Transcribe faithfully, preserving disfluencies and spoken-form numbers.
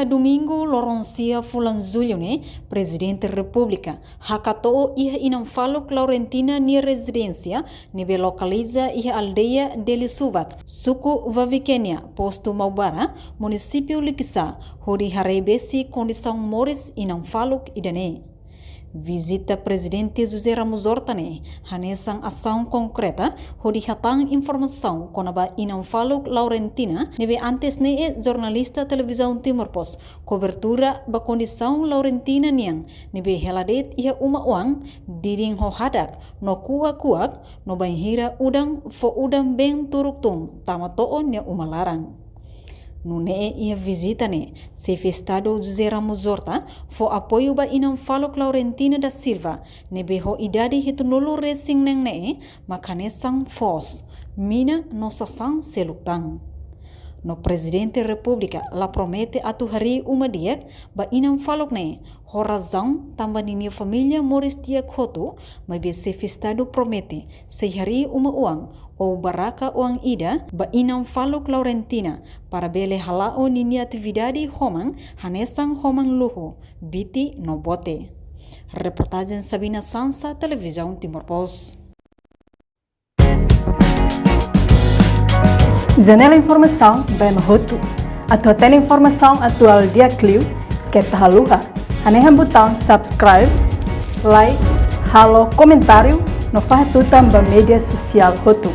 Domingu, loron sia fulan Jullu ne'e, Prezidente Repúblika hakato'o iha inan-faluk Laurentina nia rezidénsia, ne'ebé lokaliza iha aldeia Delisuvat, suku Vavikenia, postu Maubara, munisípiu Likisá, hodi haree besik kondisaun moris inan-faluk ida-ne'e. Vizita Prezidente José Ramos Horta ne'e hanesan asaun konkreta hodi hatán informasaun kona-ba inan-faluk Laurentina, ne'ebé antes ne'e jornalista Televizaun Timor Post kobertura ba kondisaun Laurentina nian, ne'ebé hela de'it iha uma-oan, didin ho hadak no kuak-kuak, no bainhira udan fó udan-been turuk tun tama to'o nia uma laran. Nune'e iha vizita ne'e, Xefe Estadu José Ramos Horta fó apoiu ba inan-faluk Laurentina da Silva, ne'ebé ho idade hitunulu-resin-neen ne'e mak hanesan foos, mina no sasán seluk tan. No Prezidente Repúblika la promete atu harii uma di'ak ba inan-faluk ne'e, ho razaun tanba ninia família moris di'ak hotu, maibé Xefe Estadu promete sei harii uma-oan ou barraka-oan ida ba inan-faluk Laurentina, para bele hala'o ninia atividade homan hanesan homan luhu, biti no bote. Reportajen Sabina Sansa, Televizaun Timor Post. Janela informasaun ba ema hotu. Atu hatene informasaun atuál di'ak liu, keta haluha hanehan butaun subscribe, like, halo komentáriu no fahe tutan ba média sosiál hotu.